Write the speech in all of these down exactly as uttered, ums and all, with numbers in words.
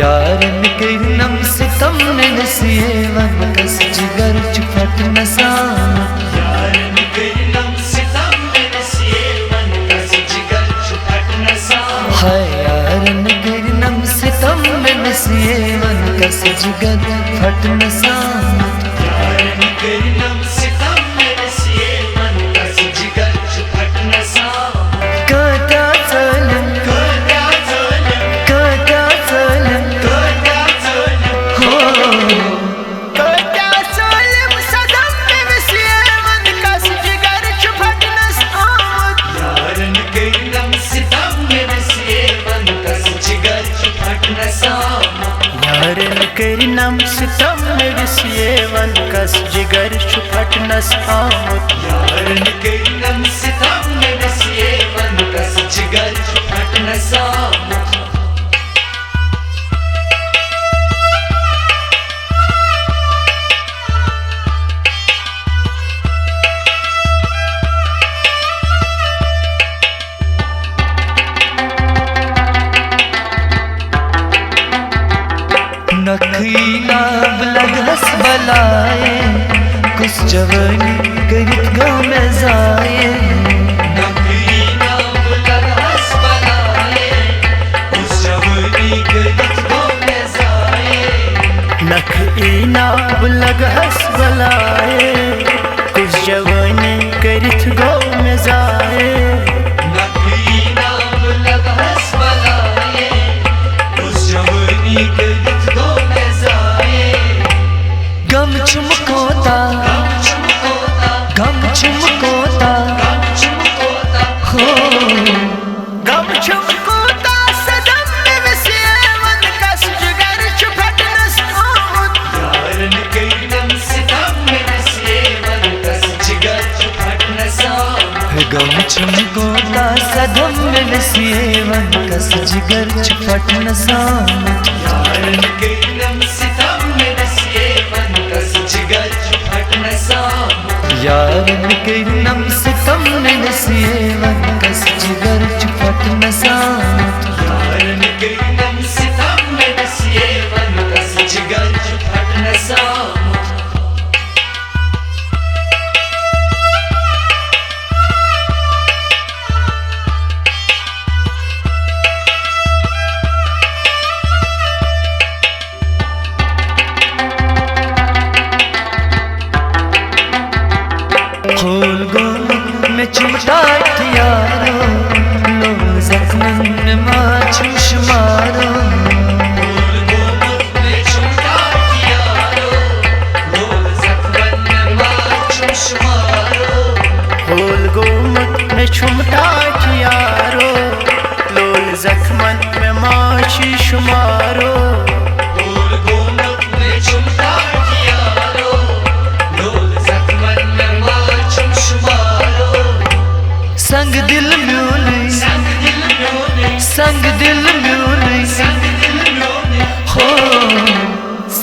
یارن کٔرنم ستم مےٚ نسیوَن، کس جگر چھُ پھٹنس آمُت۔ یارن کٔرنم ستم مےٚ نسیوَن، کس جگر چھُ پھٹنس آمُت۔ ہاے یارن کٔرنم ستم مےٚ نسیوَن، کس جگر پھٹنس آمُت۔ یارن کٔرنم ستم مےٚ نسیوَن، کس جگر چھُ پھٹنس آمُت۔ کۭتیٛاہ ظٲلِم، کۭتیٛاہ ظٲلِم، کۭتیٛاہ ظٲلِم، کۭتیٛاہ ظٲلِم۔ ہو۔ کۭتیٛاہ ظٲلِم صدم مےٚ نسیوَن، کس جگر چھُ پھٹنس آمُت۔ یارن کٔرنم ستم مےٚ نسیوَن، کس جگر چھُ پھٹنس آمُت۔ یارن کٔرنم ستم مےٚ نسیوَن، کس جگر چھُ پھٹنس آمُت۔ یارن کٔرنم ستم مےٚ نسیوَن، کس جگر چھُ پھٹنس آمُت۔ نکھٕے ناب لگس بلایے، کُس جوٲنی کٔرِتھ گوٚو مےٚ ضایع۔ نکھٕے ناب لگس بلایے، کُس جوٲنی کٔرِتھ گوٚو مےٚ ضایع۔ نکھٕے ناب لگس بلایے، کُس جوٲنی کٔرِتھ گوٚو مےٚ ضایع۔ نکھٕے ناب لگس بلایے، کُس جوٲنی کٔرِتھ گوٚو مےٚ ضایع۔ غم چھُم کوتاہ، غم چھُم کوتاہ، غم چھُم کوتاہ، غم چھُم کوتاہ۔ ہو۔ غم چھُم کوتاہ صدم مےٚ وسیوَن، کس جگر چھُ پھٹنس آمُت۔ یارن کٔرنم ستم مےٚ وسیوَن، کس جگر چھُ پھٹنس آمُت۔ غم چھُم کوتاہ صدم مےٚ وسیوَن، کس جگر چھُ پھٹنس آمُت۔ یارن کٔرنم ستم مےٚ وسیوَن، کس جگر چھُ پھٹنس آمُت۔ یارن کٔرنم ستم مےٚ نسیوَن، کس جگر چھُ پھٹنس آمُت۔ یارن کٔرنم ستم مےٚ نسیوَن، کس جگر چھُ پھٹنس آمُت۔ ہول گوٚمُت مےٚ چھُم ٹاٹھ یارو، لوٚگ زخمن مےٚ ما چھُم شُمارو۔ ہول گوٚمُت مےٚ چھُم ٹاٹھ یارو، لوٚگ زخمن مےٚ ما چھُم شُمارو۔ ہول گوٚمُت مےٚ چھُم ٹاٹھ یارو، لول زخمن مےٚ ما چھُے شُمارو۔ ہول گوٚمُت مےٚ چھُم ٹاٹھ یارو، لول زخمن مےٚ ما چھُم شُمارو۔ سنگ دل میونُے، سنگ دل میونُے، سنگ دل میونُے، سنگ دل میونُے۔ ہو۔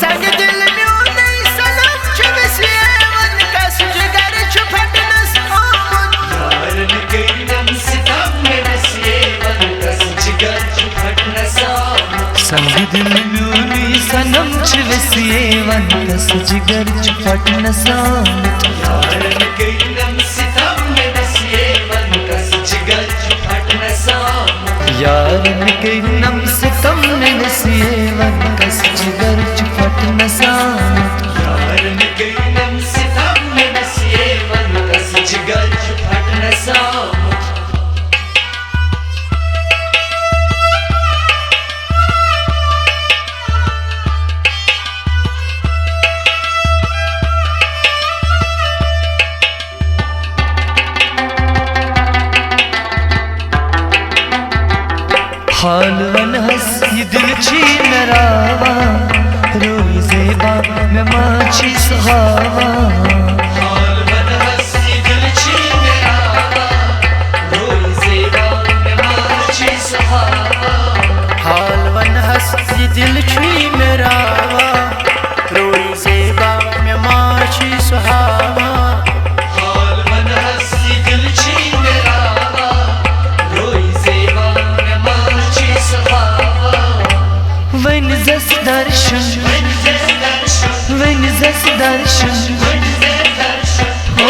سنگ دل میونُے صنم چھُ وسیوَن، کس جگر چھُ پھٹنس آمُت۔ یارن کٔرنم ستم مےٚ وسیوَن، کس جگر چھُ پھٹنس آمُت۔ سنگ دل میونُے صنم چھُ وسیوَن، کس جگر چھُ پھٹنس آمُت۔ یارن کٔرنم ستم مےٚ وسیوَن، کس جگر چھُ پھٹنس آمُت۔ یارن کٔرنم ستم مےٚ نسیوَن، کس جگر چھُ پھٹنس آمُت۔ یارن کٔرنم ستم مےٚ نسیوَن، کس جگر چھُ پھٹنس آمُت۔ حال ونہس، یہِ دل چھی مےٚ راوان، روی زیبا مےٚ ما چھی سُہ ہاوان۔ حال ونہس، یہِ دل چھی مےٚ راوان، روی زیبا مےٚ ما چھی سُہ ہاوان۔ حال ونہس، یہِ دل چھی مےٚ راوان، روی زیبا مےٚ ما چھی سُہ ہاوان۔ حال ونہس، یہِ دل چھی مےٚ راوان، روی زیبا مےٚ ما چھی سُہ ہاوان۔ وۄنۍ زن وۄنۍ زس درشن، وۄنۍ زس درشن، ہو۔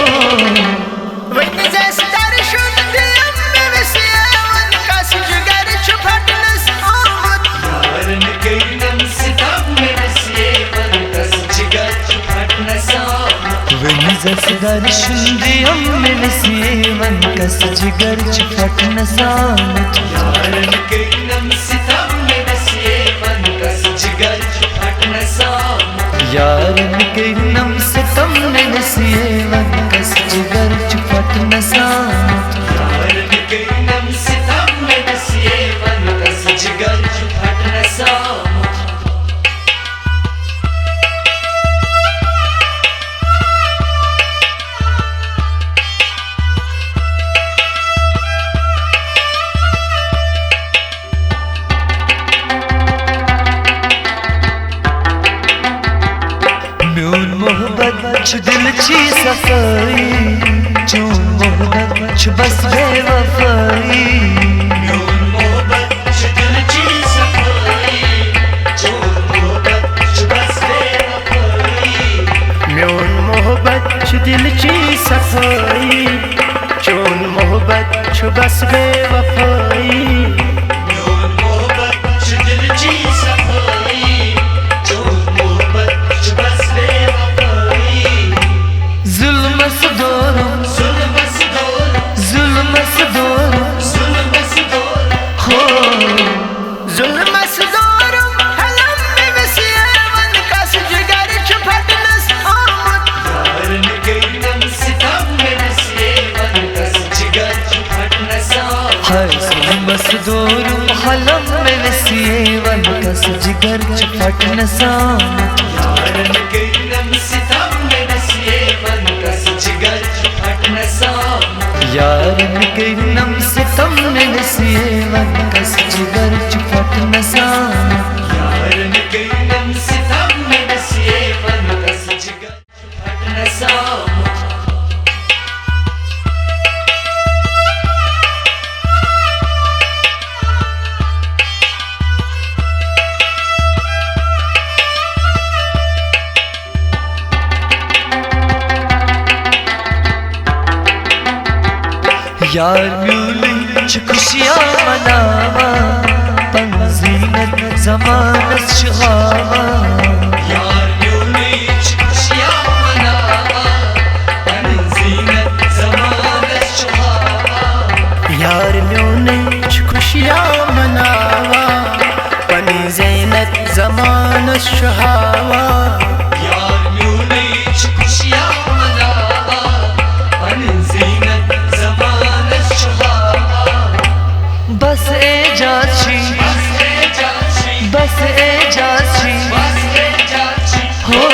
وۄنۍ زس درشن دِیِم مےٚ ویسے، وۄنۍ کس جگر چھُ پھٹنس آمُت۔ یارن کٔرنم ستم مےٚ ویسے، وۄنۍ کس جگر چھُ پھٹنس آمُت۔ وۄنۍ زس درشن دِیِم مےٚ ویسے، وۄنۍ کس جگر چھُ پھٹنس آمُت۔ یارن کٔرنم ستم مےٚ ویسے، وۄنۍ کس جگر چھُ پھٹنس آمُت۔ یارن کٔرنم ستم مےٚ ویسے، وۄنۍ کس جگر چھُ پھٹنس آمُت۔ یارن کٔرنم ستم مےٚ ویسے، وۄنۍ کس جگر چھُ پھٹنس آمُت۔ میون محبت چھُ دلچی صفٲیی، چون محبت چھُ بس بے وفٲیی۔ میون محبت چھُ دلچی صفٲیی، چون محبت چھُ بس بے وفٲیی۔ میون محبت چھُ دلچی صفٲیی، چون محبت چھُ بس بے وفٲیی۔ میون محبت چھُ دلچی صفٲیی، چون محبت چھُ بس بے وفٲیی۔ ظلمس دورُم، ظلمس دورُم، ظلمس دورُم، ظلمس دورُم۔ ہو۔ ظلمس دورُم حلم مےٚ ویسے، وۄنۍ کس جگر چھُ پھٹنس آمُت۔ یارن کٔرنم ستم مےٚ ویسے، وۄنۍ کس جگر چھُ پھٹنس آمُت۔ ہاے ظلمس دورُم حلم مےٚ ویسے، وۄنۍ کس جگر چھُ پھٹنس آمُت۔ یارن کٔرنم ستم مےٚ ویسے، وۄنۍ کس جگر چھُ پھٹنس آمُت۔ یارن کٔرنم ستم مےٚ ویسے، وۄنۍ کس جگر چھُ پھٹنس آمُت۔ یارن کٔرنم ستم مےٚ ویسے، وۄنۍ کس جگر چھُ پھٹنس آمُت۔ یار میونٕے چھُ خوشیاں مناوان، پنُن زینت زمانس چھُ ہاوان۔ یار میونٕے چھُ خوشیاں مناوان، پنٕنۍ زینت زمانس چھُ ہاوان۔ یار میونٕے چھُ خوشیاں مناوان، پنٕنۍ زینت زمانس چھُ ہاوان۔ یار میونٕے چھُ خوشیاں مناوان، پنٕنۍ زینت زمانس چھُ ہاوان۔ بس اعجاز چھُے، بس اعجاز چھُے، بس اعجاز چھُے، بس اعجاز چھُے۔ ہو۔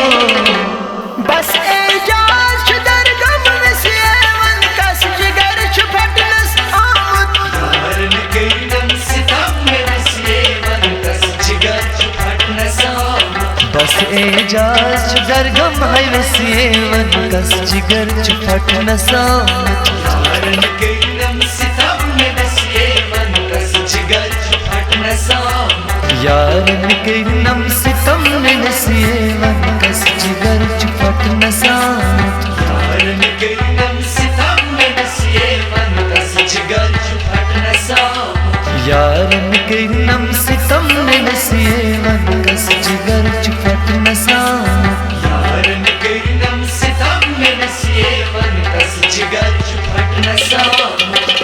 بس اعجاز چھُ درگم ویسے، وۄنۍ کس جگر چھُ پھٹنس آمُت۔ یارن کٔرنم ستم مےٚ ویسے، وۄنۍ کس جگر چھُ پھٹنس آمُت۔ بس اعجاز چھُ درگم ہے ویسے، وۄنۍ کس جگر چھُ پھٹنس آمُت۔ یارن کٔرنم ستم مےٚ ویسے، وۄنۍ کس جگر چھُ پھٹنس آمُت۔ یارن کٔرنم ستم مےٚ ویسے، وۄنۍ کس جگر چھُ پھٹنس آمُت۔ یارن کٔرنم ستم مےٚ ویسے، وۄنۍ کس جگر چھُ پھٹنس آمُت۔ یارن کٔرنم ستم مےٚ ویسے، وۄنۍ کس جگر چھُ پھٹنس آمُت۔ یارن کٔرنم ستم مےٚ ویسے، وۄنۍ کس جگر چھُ پھٹنس آمُت۔